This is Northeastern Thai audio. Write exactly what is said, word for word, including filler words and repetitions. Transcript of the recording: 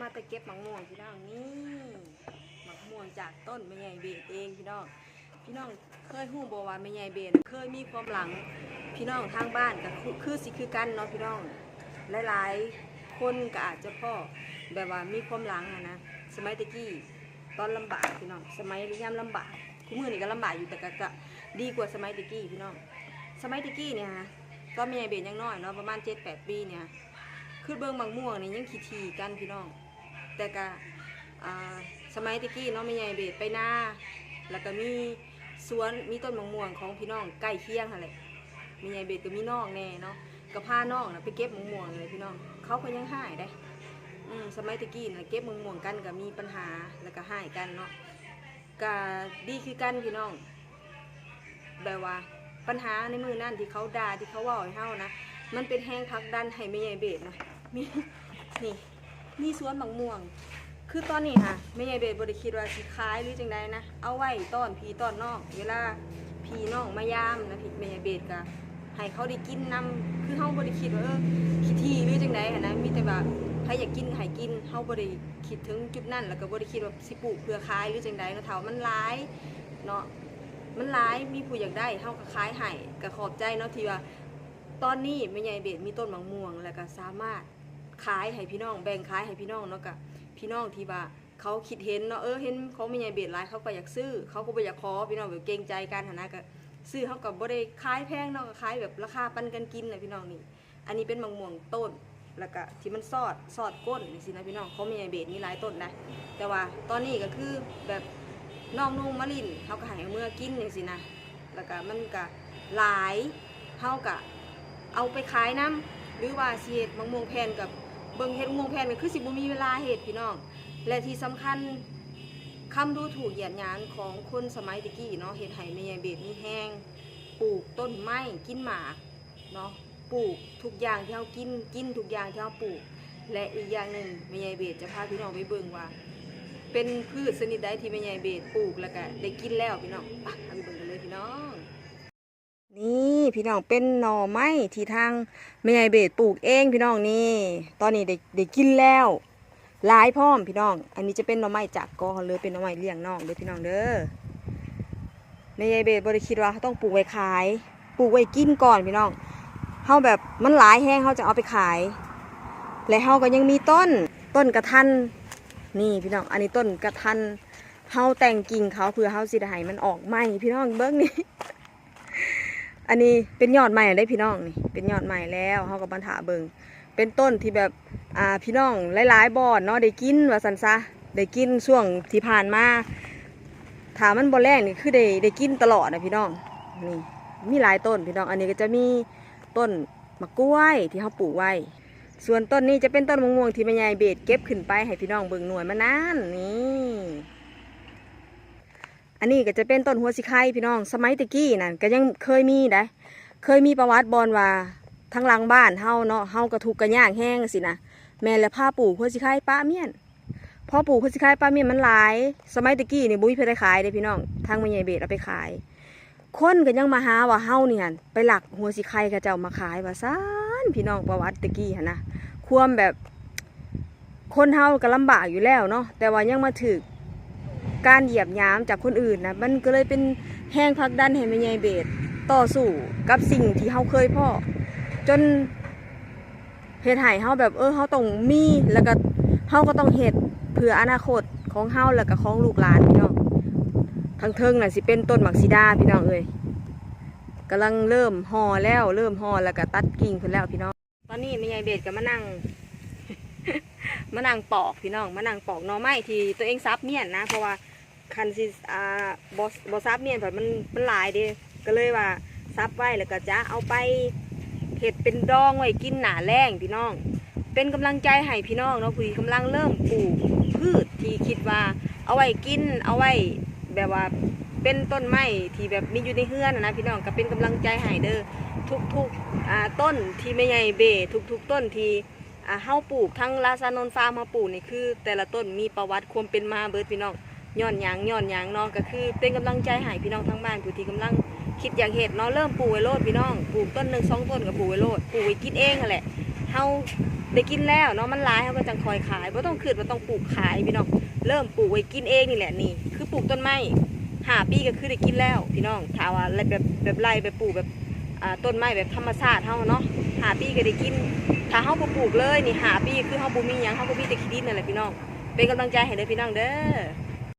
มาแต่เก็บหมากม่วงพี่น้อง นี่หมากม่วงจากต้นแม่ใหญ่เบสเองพี่น้อง พี่น้องเคยฮู้บ่ว่าแม่ใหญ่เบสเคยมีความหลัง พี่น้องทางบ้านก็คือคือสิคือกันเนาะพี่น้อง หลายๆคนก็อาจจะพ้อแบบว่ามีความหลังหั้นนะ สมัยตะกี้ตอนลำบากพี่น้อง สมัยยามลำบากคุมื้อนี้ก็ลำบากอยู่แต่ก็ก็ดีกว่าสมัยตะกี้พี่น้อง สมัยตะกี้เนี่ยฮะตอนแม่ใหญ่เบสยังน้อยเนาะประมาณเจ็ดแปดปีเนี่ย คือเบิ่งหมากม่วงนี่ยังขี้ถี่กันพี่น้อง แต่กะอ่าสมัยตะกี้เนาะแม่ใหญ่เบสไปนาแล้วก็มีสวนมีต้นหมากม่วงของพี่น้องใกล้เคียงหั่นแหละแม่ใหญ่เบสก็มีน้องแน่เนาะก็พาน้องนะไปเก็บหมากม่วงเลยพี่น้องเขาก็ยังฮ้ายได้อืมสมัยตะกี้นะเก็บหมากม่วงกันก็มีปัญหาแล้วก็ฮ้ายกันเนาะก็ดีคือกันพี่น้อง แบบว่าปัญหาในมื้อนั้นที่เขาด่าที่เขาเว้าให้เฮานะมันเป็นแรงผลักดันให้แม่ใหญ่เบสนะมีนี่มีสวนหมากม่วง คือตอนนี้ค่ะแม่ใหญ่เบสบ่ได้คิดว่าสิขายหรือจังใดนะเอาไว้ต้อนพี่ต้อนน้องเวลาพี่น้องมายามนะพี่แม่ใหญ่เบสก็ให้เขาได้กินนำคือเฮาบ่ได้คิดว่าเออขี้ถี่หรือจังใดหั้นนะมีแต่ว่าไผอยากกินก็ให้กินเฮาบ่ได้คิดถึงจุดนั้นแล้วก็บ่ได้คิดว่าสิปลูกเพื่อขายหรือจังใดเนาะเฒ่ามันหลายเนาะ มันหลายมีผู้อยากได้เฮาก็ขายให้ก็ขอบใจเนาะที่ว่าตอนนี้แม่ใหญ่เบสมีต้นหมากม่วงแล้วก็สามารถขายให้พี่น้องแบ่งขายให้พี่น้องเนาะก็พี่น้องที่ว่าเขาคิดเห็นเนาะเออเห็นของแม่ใหญ่เบสหลายเขาก็อยากซื้อเขาก็บ่อยากขอพี่น้องแบบเกรงใจกันหั้นนะก็ซื้อเฮาก็บ่ได้ขายแพงเนาะก็ขายแบบราคาปันกันกินนะพี่น้องนี่ อันนี้เป็นหมากม่วงต้น แล้วก็ที่มันซอดซอดก้นจังซี้นะพี่น้องของแม่ใหญ่เบสมีหลายต้นนะแต่ว่าตอนนี้ก็คือแบบน้องนุ่งมาลินเขาก็ให้เอาเมือกินจังซี้นะแล้วก็มันก็หลายเขาก็เอาไปขายนำหรือว่าสิเฮ็ดหมากม่วงแผ่นกับเบิ่งเฮ็ดหมากม่วงแผ่นก็คือสิบ่มีเวลาเฮ็ดพี่น้อง และที่สำคัญคำดูถูกเหยียดหยามของคนสมัยตะกี้เนาะเฮ็ดให้แม่ใหญ่เบสมีแฮงปลูกต้นไม้กินหมาก เนาะปลูกทุกอย่างที่เฮากินกินทุกอย่างที่เฮาปลูก และอีกอย่างหนึ่งแม่ใหญ่เบสจะพาพี่น้องไปเบิ่งว่า เป็นพืชชนิดใดที่แม่ใหญ่เบสปลูกแล้วก็ได้กินแล้วพี่น้องไปเอาไปเบิ่งกันเลยพี่น้อง นี่พี่น้องเป็นหน่อไม้ที่ทางแม่ใหญ่เบสปลูกเองพี่น้องนี่ ตอนนี้ได้ได้กินแล้ว หลายพร้อมพี่น้อง อันนี้จะเป็นหน่อไม้จากกอเลยเป็นหน่อไม้เลี้ยงน้องเด้อพี่น้องเด้อแม่ยายเบสบ่ได้คิดว่าเขาต้องปลูกไว้ขายปลูกไว้กินก่อนพี่น้องเฮาแบบมันหลายแฮงเฮาจะเอาไปขาย และเฮาก็ยังมีต้นต้นกระทันนี่พี่น้องอันนี้ต้นกระทันเฮาแต่งกิ่งเขาเพื่อเฮาสิได้ให้มันออกใหม่พี่น้องเบิ่งนี่ อันนี้เป็นยอดใหม่ได้พี่น้องนี่เป็นยอดใหม่แล้วเฮาก็มาถาเบิ่งเป็นต้นที่แบบอ่าพี่น้องหลายๆบ่อนเนาะได้กินว่าซั่นซะได้กินช่วงที่ผ่านมาถ้ามันบ่แล้งนี่คือได้ได้กินตลอดนะพี่น้องนี่มีหลายต้นพี่น้องอันนี้ก็จะมีต้นมะกล้วยที่เฮาปลูกไว้ส่วนต้นนี้จะเป็นต้นมะม่วงที่แม่ยายเบสเก็บขึ้นไปให้พี่น้องเบิ่งหน่วยมันนั่นนี่ อันนี้ก็จะเป็นต้นหัวสิไคพี่น้องสมัยตะกี้นั่นก็ยังเคยมีได้เคยมีประวัติบอนว่าทางหลังบ้านเฮาเนาะเฮาก็ทุกข์ก็ยากแฮงสินะแม่นและพาปลูกหัวสิไคปะเมี้ยนพอปลูกหัวสิไคปะเมี้ยนมันหลายสมัยตะกี้นี่บ่มีไผได้ขายเด้พี่น้องทางแม่ใหญ่เบสเอาไปขายคนก็ยังมาหาว่าเฮานี่หั่นไปลักหัวสิไคเขาเจ้ามาขายว่าซั่นพี่น้องประวัติตะกี้หั่นนะความแบบ คนเฮาก็ลำบากอยู่แล้วเนาะแต่ว่ายังมาถืกการเหยียบหยามจากคนอื่นนะมันก็เลยเป็นแฮงผลักดันให้แม่ใหญ่เบสต่อสู้กับสิ่งที่เฮาเคยพ้อจนเฮ็ดให้เฮาแบบเออเฮาต้องมีแล้วก็เฮาก็ต้องเฮ็ดเพื่ออนาคตของเฮาแล้วก็ของลูกหลานพี่น้องทางเทิงน่ะสิเป็นต้นหมากสีดาพี่น้องเอ้ยกำลังเริ่มห่อแล้วเริ่มห่อแล้วก็ตัดกิ่งเพิ่นแล้วพี่น้อง ตอนนี้แม่ใหญ่เบสก็มานั่งมานั่งปอกพี่น้องมานั่งปอกหน่อไม้ที่ตัวเองสับเมี้ยนนะเพราะว่าคันสิอ่าบ่บ่สับเมี้ยนเพราะมันมันหลายเด้ก็เลยว่าสับไว้แล้วก็จะเอาไปเฮ็ดเป็นดองไว้กินหน้าแล้งพี่น้องเป็นกำลังใจให้พี่น้องเนาะผู้ที่กำลังเริ่มปลูกพืชที่คิดว่าเอาไว้กินเอาไว้แบบว่าเป็นต้นไม้ที่แบบมีอยู่ในเฮือนนะพี่น้องก็เป็นกำลังใจให้เด้อทุกๆอ่าต้นที่แม่ใหญ่เบส ทุกต้นที่อ่าเฮาปลูกทั้งราชานนท์ฟาร์มเฮาปลูกนี่คือแต่ละต้นมีประวัติความเป็นมาเบิดพี่น้องย้อนหยังย้อนหยังเนาะก็คือเป็นกำลังใจให้พี่น้องทางบ้านผู้ที่กำลังคิดอยากเฮ็ดเนาะเริ่มปลูกไว้โลดพี่น้องปลูกต้นหนึ่งสองต้นก็ปลูกไว้โลดปลูกไว้กินเองหั่นแหละ เฮาได้กินแล้วเนาะ มันหลายเฮาก็จั่งค่อยขาย บ่ต้องคิดว่าต้องปลูกขายพี่น้อง เริ่มปลูกไว้กินเองนี่แหละนี่ คือปลูกต้นไม้ ห้าปีก็คือได้กินแล้วพี่น้อง ถ้าว่าแบบ แบบไร่แบบปลูกแบบ อ่า ต้นไม้แบบธรรมชาติเฮาเนาะ ห้าปีก็ได้กิน ถ้าเฮาบ่ปลูกเลยนี่ ห้าปีคือเฮาบ่มีหยัง เฮาก็มีแต่ขี้ดินนั่นแหละพี่น้อง เป็นกำลังใจให้เด้อพี่น้องเด้อ